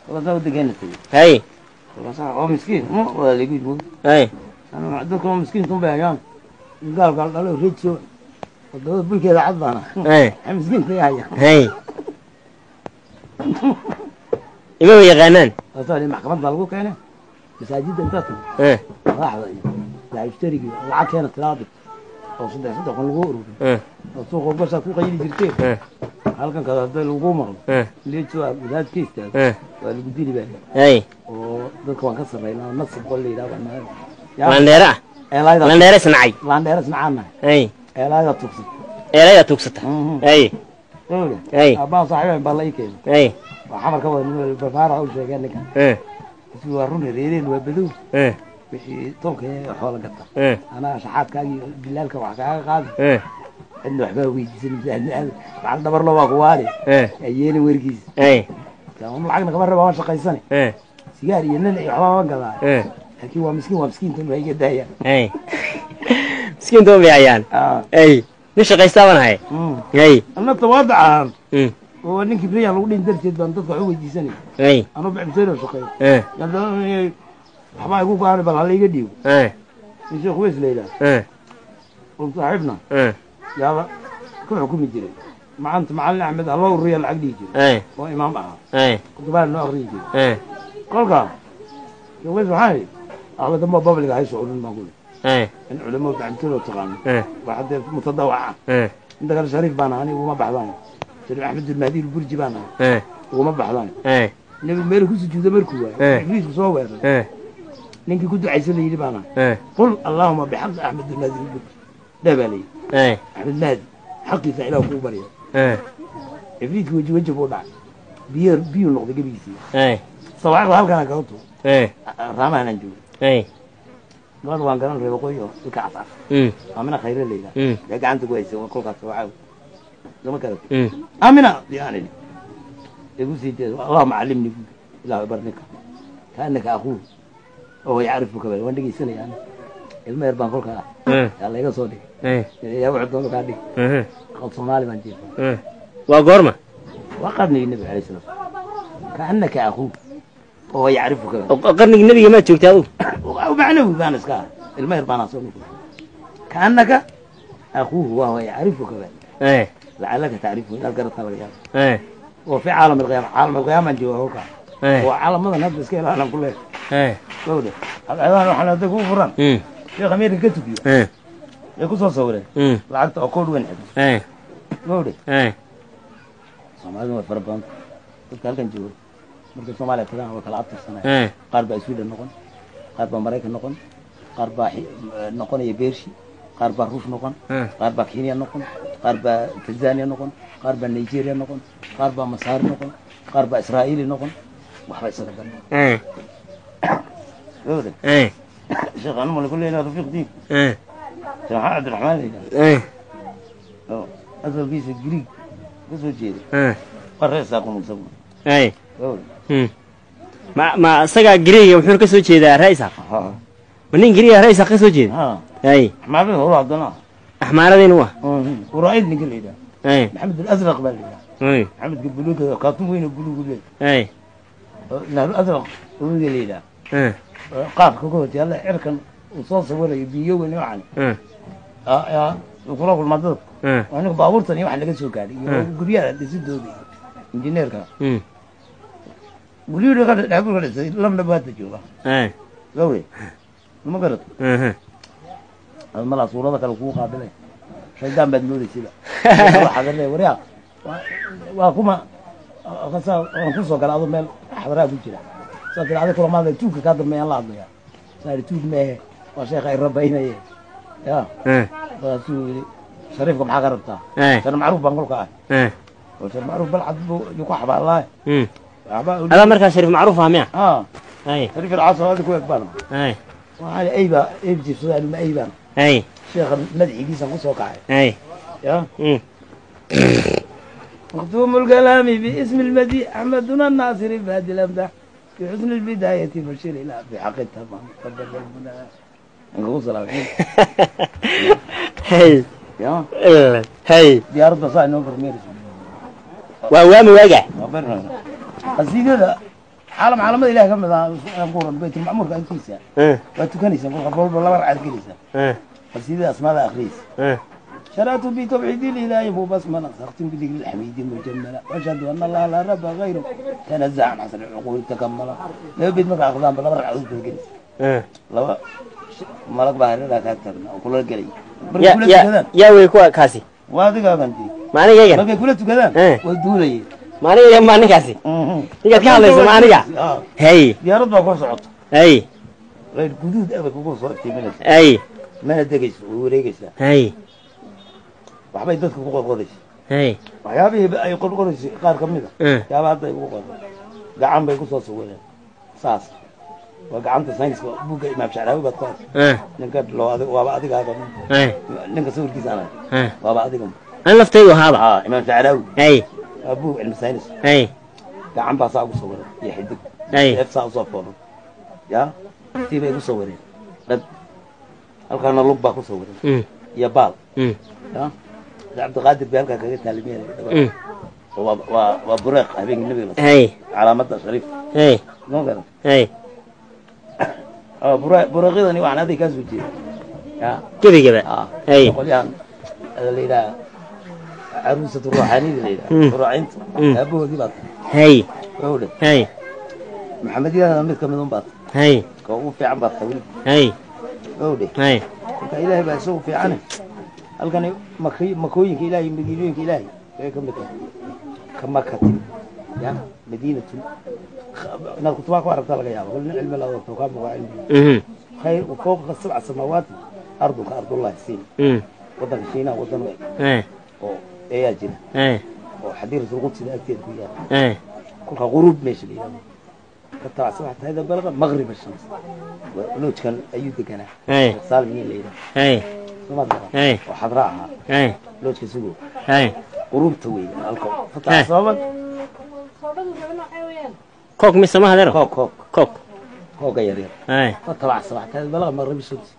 Kolkaasaa waddankeena tegey. Hay. Kolkaasaa oo miskiin waa lagu yidhi. Hay. Dadka oo miskiin tun bay hayaan, gaalka la dhalo rejo wadamada bulkeeda cad baana. Hay. Maxay miskiinta i hayaan? Hay, imaba yaqaanaan. Kolkaasaa maxkamad baa lagu keenay masaajidda intaa timi madaxda iyo daayishtarigii lacag keena tiraadi oo 3,000 lagu ururiyo oo suuqa gashaa ku qayli jirteen. Halkan kada hadda lagu maqlo leejo wadaad ka istaago waa lagu dili baa. Hay. Oo dadka waan ka sarreynaa, nasib qol la yidhaha baan nahay. Landheere ah. Eelaayda. Landheere isnacay. Laandheere isnacaannahay. Hay. Eelaayda tugsay. Eelayaa tuugsata. Hay. Hay. Abbaan saaxiiban baa la ii keenay. Hay. Waa xamar ka wada barbaara u sheegeen ninkan. Isuu waa run, reereen waa badow. Wixii tolka xoola gata anaa shaxaadkaaga iyo dilaalka wax kaaga qaadi. Cidna waxbaa weydiisan, lacag dhabarlo waa kuwaale ayeelin wergiis. Hay. Lacagna kama raba, waan shaqaysane. Sigaar iyo nin iyo waxbaa ma gadaa, laakiin waa miskiin, waa miskiintan waa iga daaya. Hay, miskiinta uma hayaan. Hay, nin shaqaystaa baan ahay. Hay. Anna tawaadac ahaan oo ninkii briyan lagu dhin darteed baan dadka wax u weydiisanay. Hay. Anuu bicbsayno shaqeeyo, waxbaa igu go-aan, bal hala iga dhiibo. Nin Sheekh Weys la yidhaha oo saaxiibna yaaba ku xukumi jiray macanta Macalin Axmed haloo ururiya lacag dhihi jiray oo imaam ahaa, kutubaan noo akriyi jiray. Kolkaa Sheekh Weys waxaan idhi, Axmed damba babliga hayso urin baan ku in culimo bacbsayno taqaano waa haddee mutadawaca. Inta kale shariif baan ahaa, aniga uguma baxdaan. Shariif Axmed Ulmahdi Ulburji baan ahay, uguma baxdaan. Nebigu meel ku sujuuda markuu waayo, Ibliisku soo weeraray, ninkii ku ducaysan la yidhi baan ahay. Qul allaahuma bixaqi Axmed Ulmahdi Ulburji dheh baa la yidhi. Axmed Mahdi xaqiisa Ilaah kuu barya. Ibliiski weji weji buu dhacay, biyo biyuu noqday gebigiisii. Sawaacida halkaan kaga tuur raamahanaan jooga. Gabadh waan garan, reer waqooyi oo ilka cas cas, Aamina Khayre la yidhaha, yaa gacanta ku haysay. Waa kolkaas sawaaca lama kala. Aamina yaan idhi, igu sii jeeda, allahuma callimni buuri, ilaah bar ninka kaanaka akhuuhu oo yacrifuka bal. Waan dhegeysanaya, ana ilmo yar baan kolkaa ah, yaa layga soo dhigay, yaa wuxuu doono kaa dhig. Qal Soomaali baan jeedaa. Waa goorma? Waa qarnigii Nebiga alayhi salaam. Kaanaka akhuuhu oo yacrifuka. Oo qarnigii Nebiga maad joogtay adigu? Macnawi baan iska ah, ilmo yar baan soo noqday. Kaanaka akhuuhu wahuwa yacrifuka bal lacalaka tacrifu, inaad garataa laga yaabo. Oo fi caalam alqiyaama, caalam alqiyaama jooga kolkaa. Oo caalamadan hadda iska ilaalan ku leeyahay gowdha cadceedahan waxaan hadda kuu furan. Sheekh Ameerika ka tukiyo ay ku soo sawireen lacagta oo koodh weyn xidho gowdhe. Soomaalida way fara badan, dadka halkan jooga markay Soomaaliya tagaan way kala abtirsanaya. Qaar baa Sweden noqon, qaar baa Maraykan noqon, qaar baa noqonaya Beershi, qaar baa Ruush noqon, qaar baa Kenya noqon, qaar baa Tanzania noqon, qaar baa Nigeria noqon, qaar baa Masaari noqon, qaar baa Israa'iili noqon, waxba isaga dan gowdhe. Sheekh anu mala kulleyna rafiiq diin Sheekh Maxamed Cabdiraxmaan la yidhaha oo asalkiisa Greeg ka soo jeeda waa reer Saaqun isagu gowdhe. Ma isagaa Greega wuxuuna ka soo jeedaa Raisa? Ha. Ma nin Greega Raisa ka soo jeeda? Ha. Hay. Axmaarada hore haddana. Axmaaradayna waa Uraa'id ninka la yidhaha. Maxamed Alasraq baa la yidhaha. Maxamedka buluuga, kaatun weyn oo buluugu leeyahay Nahru Asraq webiga la yidhaha qaabka ka hoos yaalla cirkan uu soo sawirayo biyo weyn noocan uu kula kulmaa dadka. Waa ninka baabuurtan iyo wax laga soo gaadhay iyo guryaha dhisidooda iyo injineerka guryuhu ka dhexbur ka dhisay London baa hadda jooga gawre, ma garat? Malaa suurada kale kugu qaabilay, shaydaan baad moodaysiba. Waxaad leeyahay, waryaa waa kuma kasaa waan ku soo gala adoo meel xadraa ku jira, saa tiri adig kulama hadlay, tuugka kaa dambeeyaan la hadlaya. Saa idhi, tuug meehe, waa sheekha ay rabaynaye ya. Markaasuu yidhi, shariifka maxaa ka rabtaa? Shariif Macruuf baan kolka ah oo Shariif Macruuf balcad buu yuu ku xabaalaa waxba. Adaa markaa Shariif Macruuf ah miya? Ah. Hay. Shariif alcaas oo ku eg baan. Waxaan ay baa ay jiifsada anuma ay baan sheekha madaxigiisaan ku soo kacay. Ya مختوم الكلام باسم المديح أحمدنا الناصر فادي الأمدح بحسن البداية بشير إلى بحق التمام تفضل المنى نقول صلاة. Hay. يا Hay. diyaaradda saa inoo kormeerayso. Waa waami waaga. Qasiidada Caalam caalamada Ilaah ka mid ah aan ku oran Baytul Macmuurka agtiisa. Waa tukanaysaa kolka bolba laba ragcad gelaysaa. Qasiidada asmaada akhriyaysa. شرعت بتوحيد الإله مبسملة سأختم بذكر الحميد المجملة وأشهد أن الله لا رب غيره تنزع عن حسن العقول تكملا. لو بيت مكة أقدام بلا برع عود بالجنس. لو ملك بحر لا كاتبنا وكل الجري. يا يا يا ويكوا كاسي. وهذا كابنتي. ما أنا جاي. ما كل تكذا. والدولة. ما أنا جاي ما أنا كاسي. إذا كان ليس ما أنا جا. هاي. يا رب ما كنت. هاي. غير جدود أبك وقص وقتي منك. هاي. ما ندقش وريقش. هاي. waxbay dadka ku qorqoraysa. Hey. Waxyaabihii ay qorqoraysay qaar ka mid ah. Yaaba hadda ay ugu qorqor. Gacan bay ku soo sawireen. Saas. Waa gacanta sayniska buugga Imaam Shacraawi baad ku arkay. Ninka loo adig waaba adigaaga. Ninka sawirkiisa anaa. Waaba adiga. An laftaydu ahaaba. Haa, Imaam Shacraawi. Hey. Waa buug cilmi saynis. Hey. Gacan baa saa ugu sawiran iyo xidig. Hey. Seef saa usoo foolan. Yaa tii bay ku sawireen. Dhag. Halkaana lug baa ku sawiran. Iyo baal. Yaa عبد القادر بيالك كذا تعلمين وبريق هبين النبي هاي علامات شريف هاي مو كذا هاي بريق وعن هذه كاس وجي يا كذا كذا هاي قول يا اللي لا عروسة الروحانية اللي لا روحانية أبوه دي بط هاي هو هاي محمد يا ميت كم يوم بط هاي كوف في عم بط هاي هو هاي إلهي بسوق في عنه halkan makooyinka Ilaahay madiinooyinka Ilaahay ay ka mid tahay kama katin ya madiinatu inaad kutubaa ku aragtaa laga yaabo kulli cilmi la wato ka muuqa cilmi khayr wa fawqa sab'a samaawaat arduka ardullahi siin wadanka Shiinaha wadan weyn oo ayaa jira oo xadiir qudsiga agteeda ku yaal kulka quruub meesha la yiraahdo ka tabac sabxta hada balaga maghrib ash-shams loojkan ayuu deganaa saalmiin la yiraahdo هاي وحضراها هاي لوجك سوق هاي قروب توي الكو فتح صوبك كوك مش سماها ديرو كوك كوك كوك كوك يا ريال هاي فطلع صباح هذا بلغ مغرب الشمس